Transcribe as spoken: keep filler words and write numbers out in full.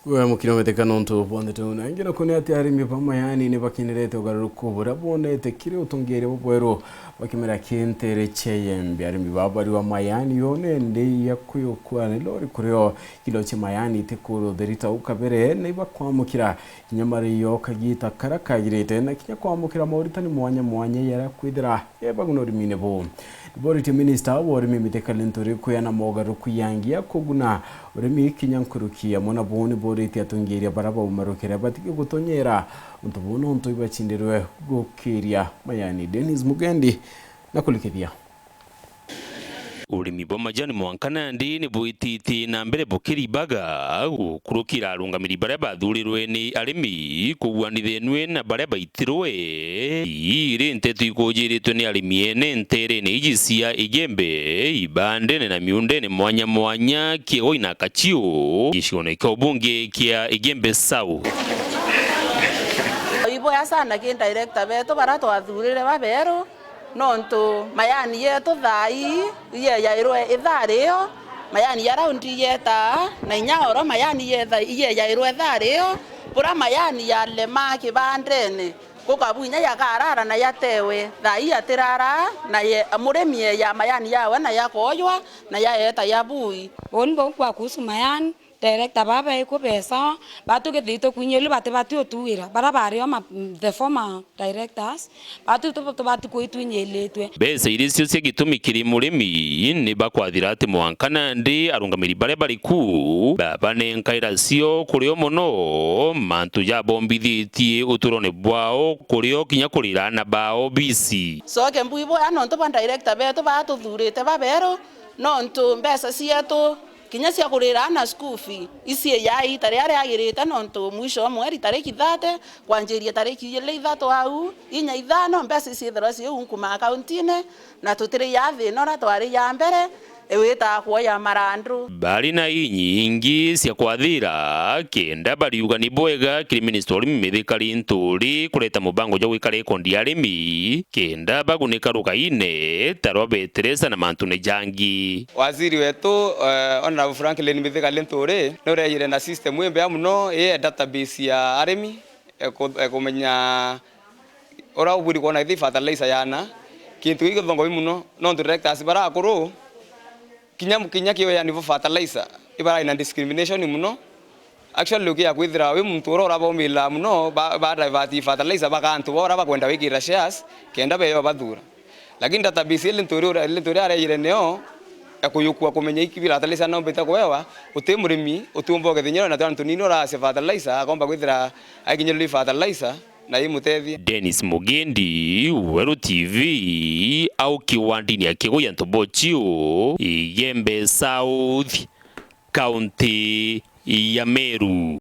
We mukino meteka nontu bwa ndeto na ingi nakuni ati arimi ba mayani ni bakinirete ugaruruku buria bonete kiri utongeria bubweru bakimera kintere cia Igembe. Arimi ba bariwa mayani yo nende ya kuyukua ni lori kurio kilo cia mayani itikuru therita ukabere ni bakwamukira kinya mario kagita kara kagirite na kinya kwamukira moritani mwanya mwanya yara kwithira ebaguna urimine bu. Niboretie minista wa urimi Mithika Linturi kwiana mogaruku yangi ya kuguna urimi kinya nkuruki. Amwe na buu niboretie atongeria bara baumarukire batige gutonyera untu buu nontu ibacindirwe gukiria mayani. Dennis Mugendi na kulikithia. Urimi bwa majani mwanka nandi ni bwititie na mbere bukiribaga gukurukira arungamiri baria bathurirwe ni arimi kuguanithenue na baria baitirwe. Ii iri nteto ikujiritwe ni arimi ene nterene iji cia Igembe, ibandene na miundene mwanya mwanya, Kiegoi na Kachiu, gicione kia ubunge kia Igembe South. Iboya sana ki director betu bara twathurire baberu. Nontu mayani yetu thaa ii, iye yairwe ithaa rio, mayani ya raundi yetaa, na inya oro mayani yetha-, iye yairwe ithaa rio, bura mayani yalema kibandene, gukabu inya yakarara na yatewe, thaa ii yatirara, na ye, murimi eya mayani yawe na yakoywa, na yaeta ya bui. Uni bau kwa kuhusu mayani. Director baba ikubesawa, batu githii tukwinyilwe bati bati utuira, bara bari o ma, the former directors, batu tu, tubati kwitwinyilitwe. Mbeca iria cio cia gitumi kiri murimi ni bakwathira ati mwanka nandi arungamiri baria bari ku babanenkaira cio kuri o mono mantu jabombithitie uturone bwao kuri o kinya kurira ana bao bisi. Coke mbui bwea nontu bwa director betu batuthurite baberu, nontu mbeca cietu kinya cia kurira ana school fee, iciiya ita riria riagirite, nontu mwisho wa mweri tariki thirty, kwanjiria tariki ili ithatu au, inya ithano, mbeca iciithirwa ciu nkuma akauntiine, na tutiriia thina uria twariia mbere, witaa kuoya marandu. Bari na inyingi cia kwathira, kenda bariuga ni bwega kiri minista urimi Mithika Linturi kureta mubango jwa gwika rekondi ya arimi, kenda bagunika rugaine, ta rwa beteresa na mantune jangi. Waziri wetu, eh, Honourable Franklin Mithika Linturi, ni urejire na system imbea mono, ii database ya arimi, eku-, ekumenya uria ubwiri kwona ithi fertilizer yana. Kintu giki githongo bi mono, nontu directors bara akuru, kinya, kinya kioyani bwa fertilizer, ibarai na discrimination mono. Actually, ukia kwithira wi muntu uria urabomila mono, ba, ba divert fertilizer baka antu ba uria bakwenda wikira shares, kenda beyo bathura. Lakini database ile Linturi, ile Linturi arejire nio ya kuyukua kumenya iki fertilizer nombite kuewa, uti murimi, utiumba ukethinyirwa na twana tunini uracia fertilizer, akomba kwithira aikinyirwa ni fertilizer, na imutethia. Dennis Mugendi, Weru T V, au kiwandini ya Kiegoi antu bochiu, Igembe South, kaunti ya Meru.